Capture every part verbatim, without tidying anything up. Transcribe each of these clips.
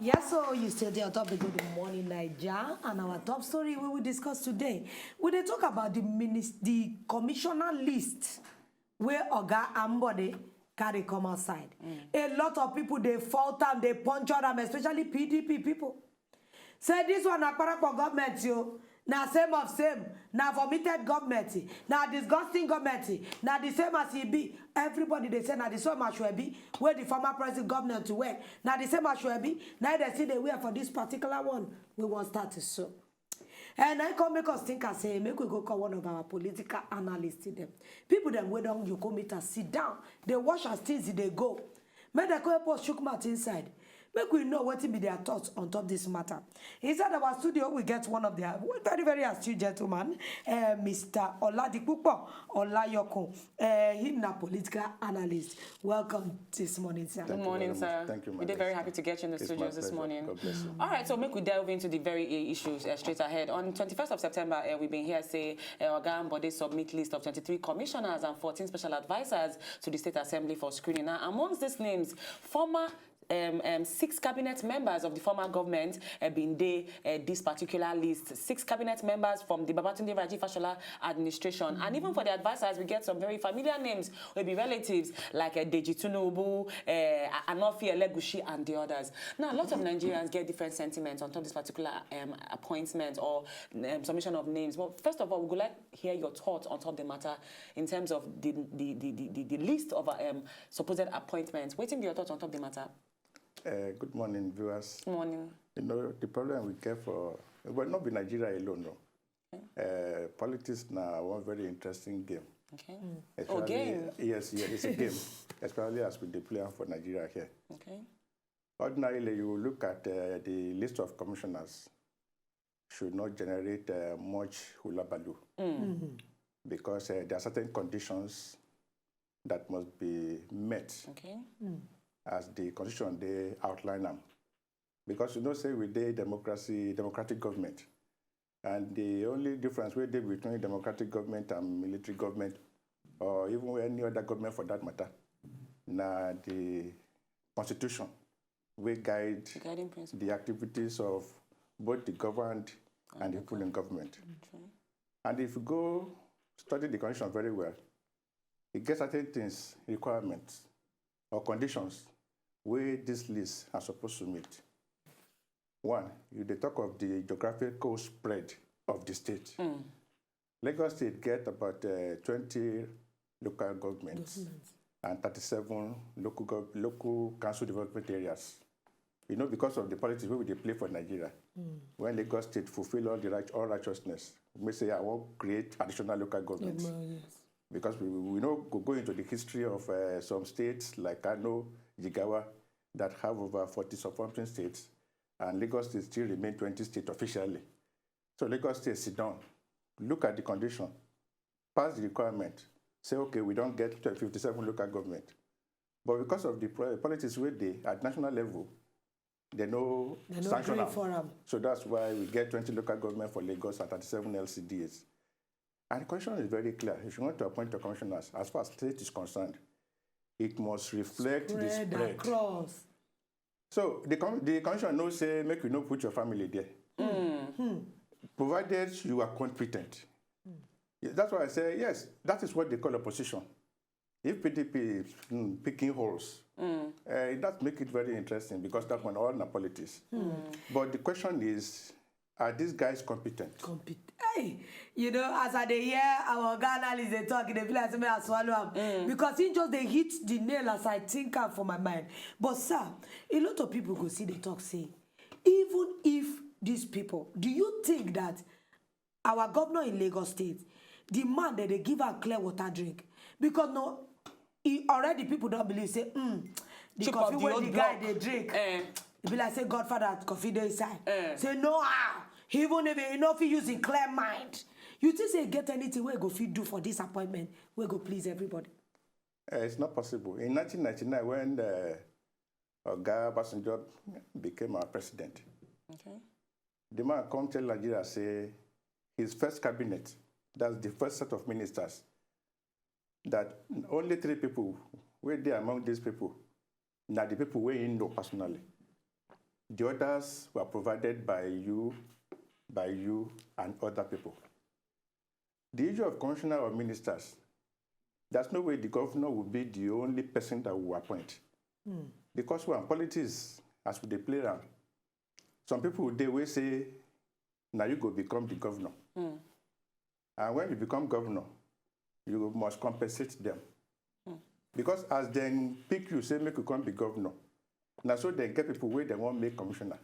Yes, so you still there on top of the Good Morning Naija, and our top story we will discuss today. We dey talk about the minis- the commissioner list where Oga Ambode carry come outside. A lot of people dey fault am, dey punch on am, especially P D P people. Say this one na parapor government yo, na same of same, na vomited government, na disgusting government, na the same as e be. Everybody dey say na the same as e be. Where the former president government were, na the same as e be. Now they see they wear for this particular one. We wan start to so. And I come make us think and say, make we go call one of our political analysts to them. People them wey don you come meet and sit down. They watch as things dey go. Make dem come help us shook mouth inside. Make we know wetin be their thoughts on top this matter. Inside our studio, we get one of their very, very astute gentleman, uh, Mister Oladipupo Olayokun. Uh, him na political analyst. Welcome this morning, sir. Good morning, sir. Thank you, we are very happy to get you in the studios this morning. God bless you. All right, so make we delve into the very uh, issues uh, straight ahead. On twenty-first of September, uh, we've been here say uh, Oga Ambode submit list of twenty-three commissioners and fourteen special advisors to the State Assembly for screening. Now, amongst these names, former um, um, six cabinet members of the former government have been there uh, this particular list. Six cabinet members from the Babatunde Raji Fashola administration. Mm -hmm. And even for the advisors, we get some very familiar names, will be relatives like uh, Deji Tinubu, uh, Anofi Elegushi, and the others. Now, a lot of Nigerians get different sentiments on top of this particular um, appointment or um, submission of names. But first of all, we would like to hear your thoughts on top of the matter in terms of the, the, the, the, the list of um, supposed appointments. Wetin be your thoughts on top of the matter? Uh, good morning, viewers. Morning. You know, the problem we get for, well, not be Nigeria alone, no. Uh, politics now one very interesting game. Okay. Mm. Oh, game. Yes, yeah, it's a game. Especially as we deploy for Nigeria here. Okay. Ordinarily, you will look at uh, the list of commissioners should not generate uh, much hullabaloo mm. mm -hmm. because uh, there are certain conditions that must be met okay. mm. as the constitution they outline them. Because you know, say we dey democracy, democratic government, and the only difference wey dey between democratic government and military government, or even any other government for that matter, na the constitution wey guide the, the activities of both the governed and, and the ruling government. Okay. And if you go study the constitution very well, e get certain things, requirements, or conditions wey this list are supposed to meet. One, you dey talk of the geographical spread of the state. Mm. Lagos State get about uh, twenty local governments and thirty-seven local, gov local council development areas. You know, because of the politics wey we dey play for Nigeria, mm. when Lagos State fulfill all the right, all righteousness, we may say, I wan create additional local governments. Mm, yes. Because we, we know go, go into the history of uh, some states like Kano, Jigawa, that have over forty something states, and Lagos State still remain twenty states officially. So Lagos State sit down, look at the condition, pass the requirement, say, okay, we don't get fifty-seven local government. But because of the politics wey dey at national level, they no sanction am. So that's why we get twenty local government for Lagos and thirty-seven L C Ds. And the constitution is very clear. If you want to appoint your commissioners, as far as state is concerned, it must reflect spread the spread across. So the, the constitution no say make you no put your family there, mm. provided you are competent. Mm. That's why I say yes. That is what they call opposition. If P D P is mm, picking holes, mm. uh, it does make it very interesting because that one all na politics. Mm. But the question is, are these guys competent? Compet hey, you know, as I dey hear our Ghana analysts dey talk, they feel like somebody I swallow am mm. because he just they hit the nail as I think am for my mind. But sir, a lot of people go see the talk say, even if these people, do you think that our governor in Lagos State, the man that they give a clear water drink, because no, he already people don't believe say, mm, the coffee wey the guy dey drink. Eh. E be like say Godfather coffee dey inside. Eh. Say no, ah, even if he no fit use him clear mind. You think say get anything wey go fit do for this appointment wey go please everybody? Uh, it's not possible. In nineteen ninety-nine, when the Oga Obasanjo became our president, okay. The man come tell Nigeria say his first cabinet, that's the first set of ministers, that only three people wey dey among these people na the people wey he know personally. The others were provided by you, by you and other people. The issue of commissioner or ministers, there's no way the governor will be the only person that will appoint. Because when politics, as we dey play am, some people dey wey say, "Na you go become the governor." And when you become governor, you must compensate them. Because as dem pick you, say make you come be governor, na so dem get people wey dem wan make commissioner.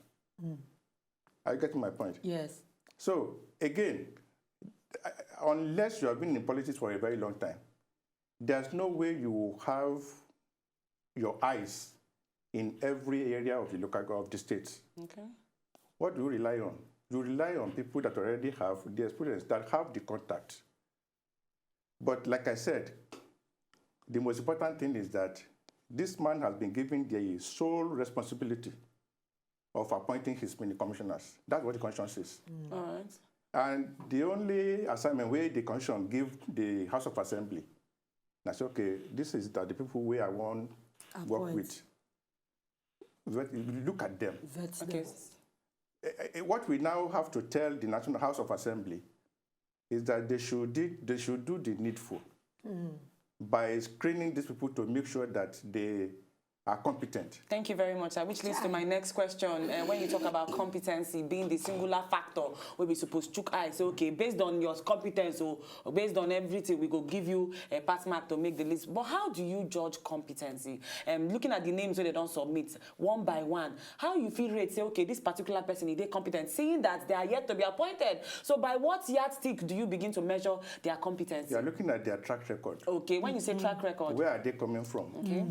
Are you getting my point? Yes. So again, uh, unless you have been in politics for a very long time, there's no way you will have your eyes in every area of the local gov- of the state. Okay. What do you rely on? You rely on people that already have the experience, that have the contact. But like I said, the most important thing is that this man has been given the sole responsibility of appointing his mini commissioners. That's what the constitution says. All right. And the only assignment where the constitution give the House of Assembly, that's okay, this is that the people where I want work Appoint. With. But look at them. Vet Okay. them. Eh, eh, What we now have to tell the National House of Assembly is that they should do, they should do the needful by screening these people to make sure that they are competent. Thank you very much, sir. Which leads to my next question. Uh, when you talk about competency being the singular factor, we be supposed to chook eye. Say, okay, based on your competence or, or based on everything, we go give you a pass mark to make the list. But how do you judge competency? Um, looking at the names wey they don submit one by one, how you fit rate say, okay, this particular person, is they competent, seeing that they are yet to be appointed? So by what yardstick do you begin to measure their competency? You are looking at their track record. Okay, when you say track record, Where are they coming from? Okay.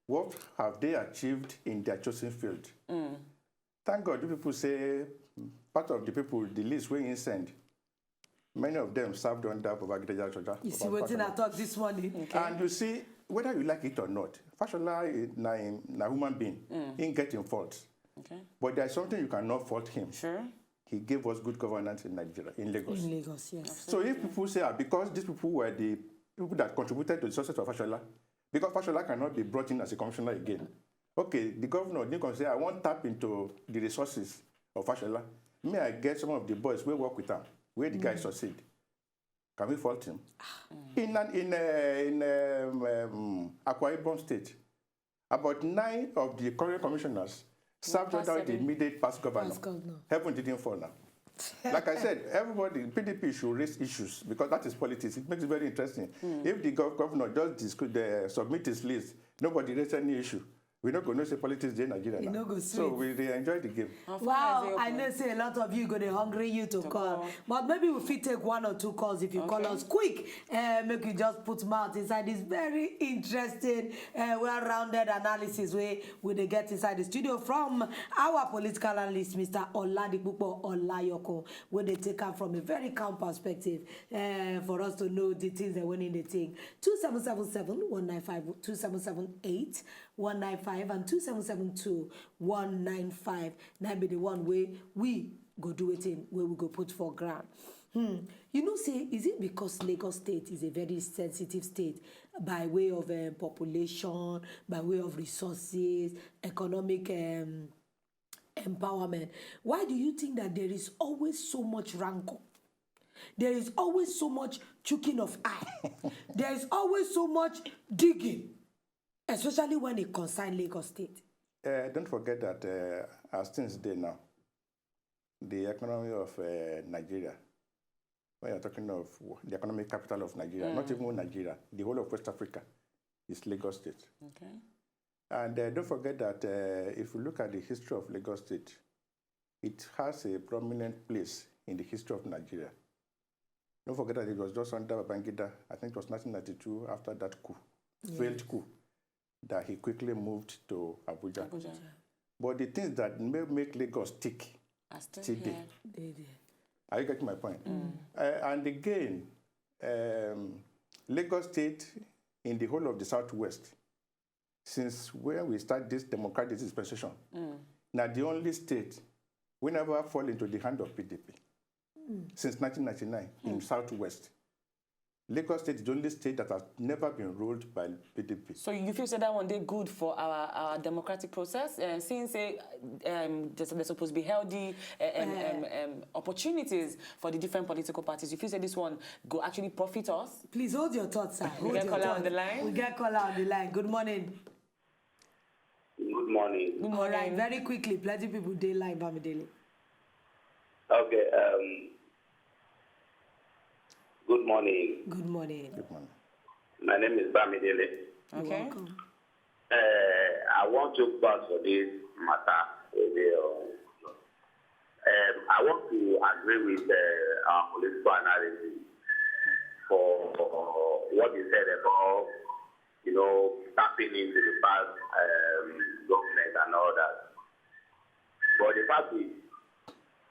What have they achieved in their chosen field? Thank God, you people say part of the people, the list wey he send, many of them served under Babangida George. You see wetin I talk this morning. And you see, whether you like it or not, Fashola is na, him- na human being. He get in fault. Okay. But there's something you cannot fault him. Sure. He gave us good governance in Nigeria, in Lagos. In Lagos, yes. So if people say, ah, because these people were the people that contributed to the success of Fashola, because Fashola cannot be brought in as a commissioner again. Okay, the governor didn't come say, "I won't tap into the resources of Fashola. May I get some of the boys wey work with am, where the guy succeed." Can we fault him? In an, in a, in a, um, Akwa Ibom State, about nine of the current commissioners served Past under the seven. Immediate past governor. Past governor. Heaven didn't fall now. Like I said, everybody, P D P should raise issues because that is politics. It makes it very interesting. If the gov- governor just discu- the, submit his list, nobody raise any issue. We no go know say politics dey Nigeria E now. No go So sweet. We dey enjoy the game. Of Wow, course, I okay. Know say a lot of you go dey hungry you to, call. Call. But maybe we fit take one or two calls if you call Okay. Us quick. Uh, make you just put mouth inside this very interesting, uh, well-rounded analysis wey we dey get inside the studio from our political analyst, Mister Oladipupo Olayokun, wey dey take am from a very calm perspective, uh, for us to know the things that went in the thing. Two seven seven seven one nine five, two seven seven eight one nine five and two seven seven two one nine five. That be the one way we go do it in, where we go put for ground. Hmm. You know, say, is it because Lagos State is a very sensitive state by way of um, population, by way of resources, economic um, empowerment? Why do you think that there is always so much rancor? There is always so much choking of eye. There is always so much digging, especially when it concerns Lagos State. Uh, don't forget that uh, as things dey now, the economy of uh, Nigeria, when you're talking of the economic capital of Nigeria, not even Nigeria, the whole of West Africa is Lagos State. Okay. And uh, don't forget that uh, if you look at the history of Lagos State, it has a prominent place in the history of Nigeria. Don't forget that it was just under Babangida, I think it was nineteen ninety-two, after that coup, failed coup, that he quickly moved to Abuja. Abuja. But the things that may make Lagos tick I still Still dey. Here. Dey there. Are you getting my point? Uh, and again, um, Lagos State in the whole of the Southwest, since when we start this democratic dispensation, now the only state we never fall into the hand of P D P since nineteen ninety-nine in Southwest. Lagos State is the only state that has never been ruled by P D P. So you feel say that one dey good for our, our democratic process? Uh, since say um, there's, there's supposed to be healthy uh, um, um, um, opportunities for the different political parties. You feel say this one go actually profit us? Please hold your thoughts, sir. Hold your thoughts. We get caller on the line. We get caller on the line. Good morning. Good morning. Good morning. All right, very quickly, plenty people dey line, Bamidele. Okay, um, good morning. Good morning. Good morning. My name is Bamidele. Okay. You're welcome. Uh, I want to pass for this matter. Um, I want to agree with uh, our political analysis for, for what he said about, you know, tapping into the past um, government and all that. But the fact is,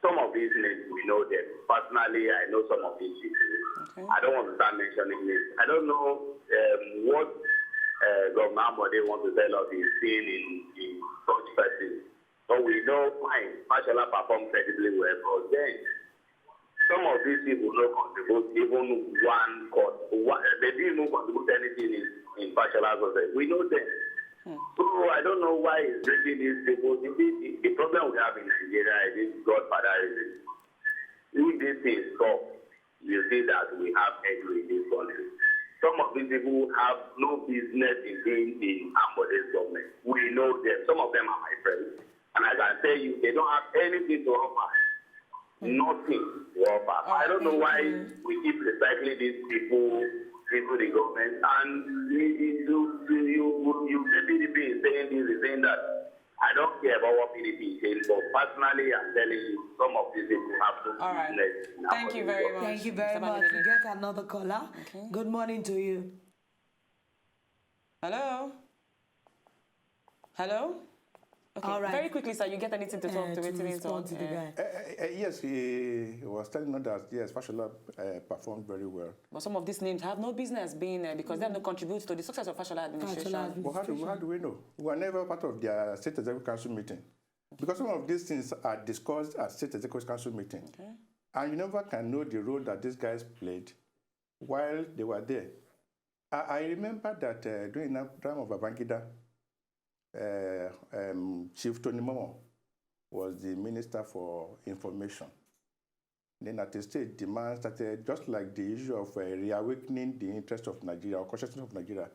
some of these names, we know them. Personally, I know some of these people. Okay. I don't want to start mentioning names. I don't know um, what uh, Governor Ambode wants to tell us he's seeing in, in such persons. But we know, fine, Fashola performed credibly well, but then some of these people no contribute even one cost. One, they didn't even contribute anything in, in Fashola's office. We know them. Hmm. So I don't know why he's bringing these people. The, the, the problem we have in Nigeria is this godfatherism. If this thing stop, you see that we have headway in this country. Some of these people have no business in being in Ambode's government. We know them. Some of them are my friends. And I can tell you, they don't have anything to offer. Hmm. Nothing to offer. All right, I don't know why we keep recycling these people into the government. And you, you, you, you, you, you, the P D P is saying this, is saying that. I don't care about what P D P is saying, but personally, I'm telling you, some of these people have no business. All right. Thank you very much. Thank you very much. We get another caller. Okay. Good morning to you. Hello? Hello? Okay. All right. Very quickly, sir, you get anything to talk uh, to, to respond to the guy? Uh, uh, uh, yes, he was telling us that, yes, Fashola uh, performed very well. But some of these names have no business being there because they have no contribute to the success of Fashola administration. Fashola administration. But how do, how do we know? We were never part of their state executive council meeting. Because some of these things are discussed at state executive council meeting. Okay. And you never can know the role that these guys played while they were there. I, I remember that uh, during the time of Babangida, uh, um, Chief Tony Momo was the minister for information. Then at a stage, the man started, just like the issue of uh, reawakening the interest of Nigeria or consciousness of Nigeria,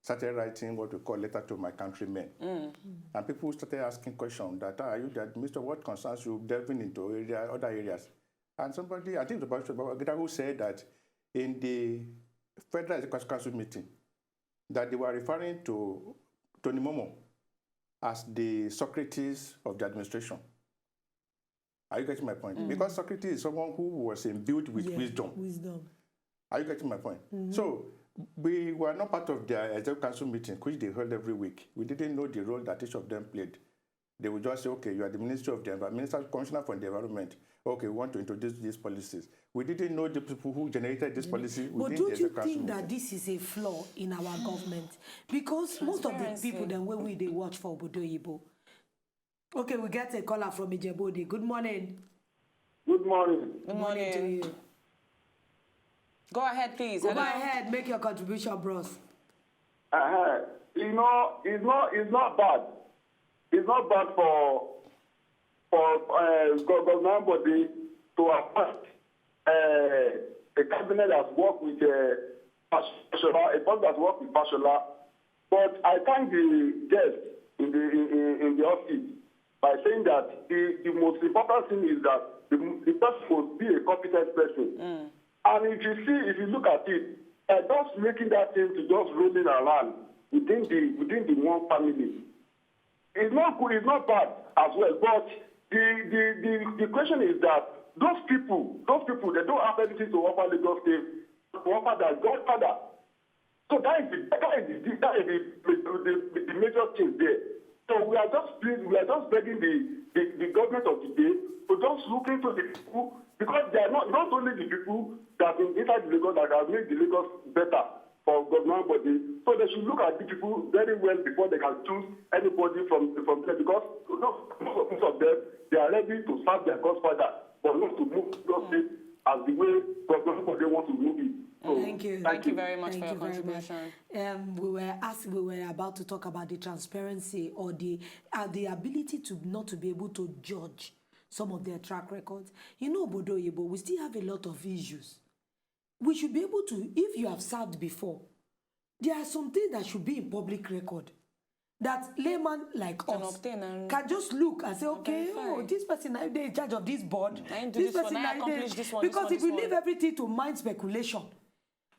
started writing what we call letter to my countrymen. Mm. And people started asking questions that, "Ah, are you the administrator? What concerns you delving into area, other areas?" And somebody, I think the Babangida, who said that in the Federal Executive Council meeting, that they were referring to Tony Momo as the Socrates of the administration. Are you getting my point? Mm. Because Socrates is someone who was imbued with wisdom. Wisdom. Are you getting my point? Mm-hmm. So we were not part of their executive council meeting, which they held every week. We didn't know the role that each of them played. They would just say, "Okay, you are the Ministry of the Environment, Minister, Commissioner for the Environment. Okay, we want to introduce these policies." We didn't know the people who generated this policy. But don't you think that this is a flaw in our government? Because most of the people then when we they watch for Obodo Oyibo, Okay, we get a caller from Ijebu-Ode. Good morning. Good morning. Good morning to you. Go ahead, please. Go ahead, make your contribution, bros. Uh-huh. You know, it's not, it's not bad. It's not bad for for uh, Governor Ambode to appoint uh, a cabinet that work with uh, Fashola, a person that work with Fashola. But I thank the guest in the in, in, in the office by saying that the, the most important thing is that the, the person must be a competent person. Mm. And if you see, if you look at it, uh, just making that thing to just rolling around within the within the one family, it's not good, it's not bad as well. But the the the, the question is that those people, those people, they don't have anything to offer Lagos State, to offer their godfather. So that is the that is the that is the, the, the, the major thing there. So we are just pleased, we are just begging the, the, the government of the day to just look into the people, because they are not not only the people that in inside the Lagos that have made the Lagos better for government body. So they should look at the people very well before they can choose anybody from from there, because most of them, they are ready to serve their godfather, but not to move Lagos State as the way government body want to move it. Thank you. Thank you very much Thank for your you very much. contribution. Um, we were asked, we were about to talk about the transparency or the uh, the ability to not to be able to judge some of their track records. You know, Bodo Yebo, we still have a lot of issues. We should be able to, if you have served before, there are some things that should be in public record that layman like Can us obtain and can just look and say, okay, verify. Oh, this person now dey in charge of this board. Na him do This this one, person na now him accomplish dey this one, because this if one, we this leave one. Everything to mind speculation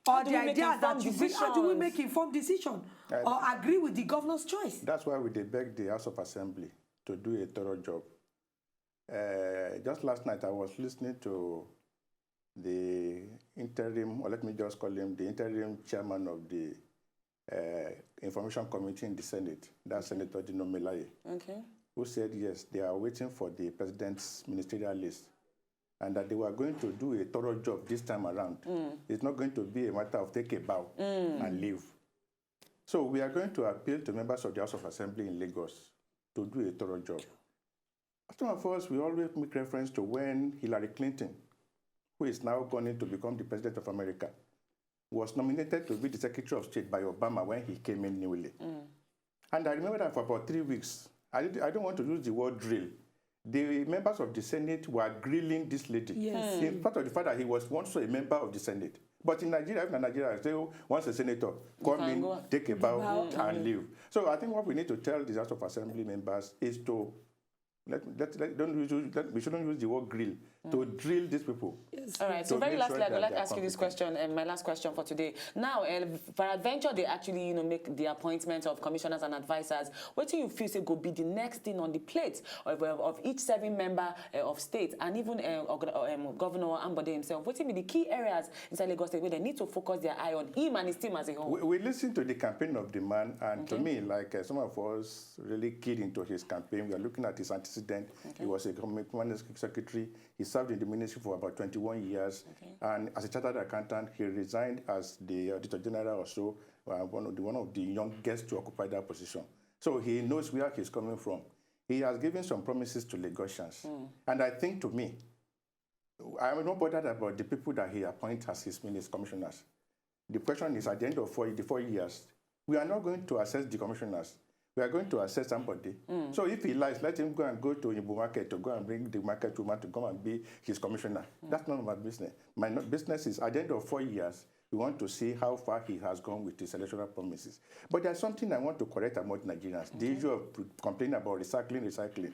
or do the we make idea that informed you bring, how do we decisions? Make informed decision or agree with the governor's choice? That's why we dey beg the House of Assembly to do a thorough job. Uh, just last night, I was listening to the interim, or let me just call him the interim chairman of the uh, Information Committee in the Senate, that's Senator Dino Melaye, Okay. Who said yes, they are waiting for the president's ministerial list and that they were going to do a thorough job this time around. It's not going to be a matter of take a bow and leave. So we are going to appeal to members of the House of Assembly in Lagos to do a thorough job. Some of us, we always make reference to when Hillary Clinton, who is now going to become the president of America, was nominated to be the Secretary of State by Obama when he came in newly. And I remember that for about three weeks, I, did, I don't want to use the word drill. The members of the Senate were grilling this lady. Yes. In fact, of the fact that he was once a member of the Senate. But in Nigeria, if in Nigeria, I say, oh, once a senator, come can in, go. Take a bow, Bow. And leave. So I think what we need to tell the House of Assembly members is to let, let, let, don't, we, should, let, we shouldn't use the word grill to drill these people. Yes. All right. So To very make lastly, sure I would that like they to are ask you this competent. Question, and my last question for today. Now, uh, Peradventure, they actually, you know, make the appointment of commissioners and advisors. What do you feel say go be the next thing on the plate of, of, of each serving member uh, of state, and even uh, orga- um, Governor Ambode himself? What be the key areas inside Lagos State where they need to focus their eye on him and his team as a whole? We, we listened to the campaign of the man, and to me, like uh, some of us really keyed into his campaign, we are looking at his antecedent. He was a community secretary. He served in the ministry for about twenty-one years. And as a chartered accountant, he resigned as the Auditor General or so, uh, one, of the, one of the youngest to occupy that position. So he knows where he's coming from. He has given some promises to Lagosians. And I think to me, I'm not bothered about the people that he appoints as his ministers, commissioners. The question is, at the end of four, the four years, we are not going to assess the commissioners. We are going to assess somebody. So if he lies, let him go and go to Oyinbo market to go and bring the market woman to come and be his commissioner. That's none of my business. My no- business is, at the end of four years, we want to see how far he has gone with his electoral promises. But there's something I want to correct among Nigerians. The issue of complaining about recycling, recycling.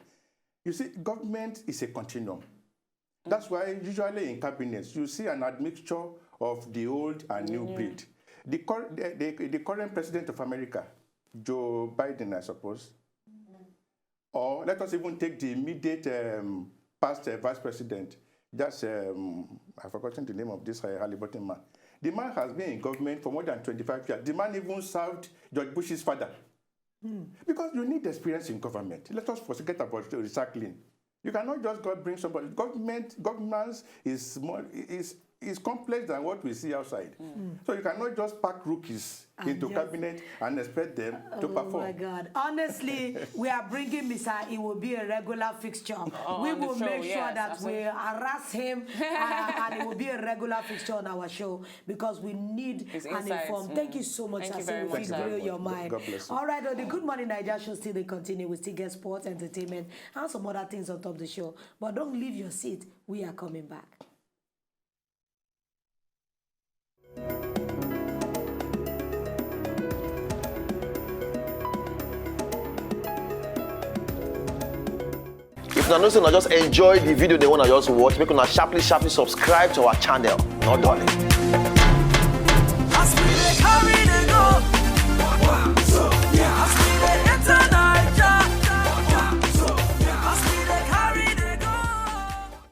You see, government is a continuum. That's why usually in cabinets, you see an admixture of the old and new breed. The, cur- the, the, the current president of America, Joe Biden, I suppose, or let us even take the immediate um, past uh, vice president, that's, um, I've forgotten the name of this uh, Halliburton man. The man has been in government for more than twenty-five years. The man even served George Bush's father. Because you need experience in government. Let us forget about the recycling. You cannot just go bring somebody. Government, governance is more is is complex than what we see outside. So you cannot just pack rookies into just- cabinet and expect them to Oh perform. My God. Honestly, we are bringing Mister He will be a regular fixture. we on the will show, make sure yes, that we absolutely. Harass him uh, and he will be a regular fixture on our show because we need His an insights, informed. mm. Thank you so much, Thank you Sir. very We much, fit sir. blow your God- mind. God bless you. All right, on the Good Morning Nigeria show, still they continue. We still get sports, entertainment, and some other things on top of the show. But don't leave your seat. We are coming back. If una know say una just enjoy the video, the one I just watch, make una sharply, sharply subscribe to our channel. No darling.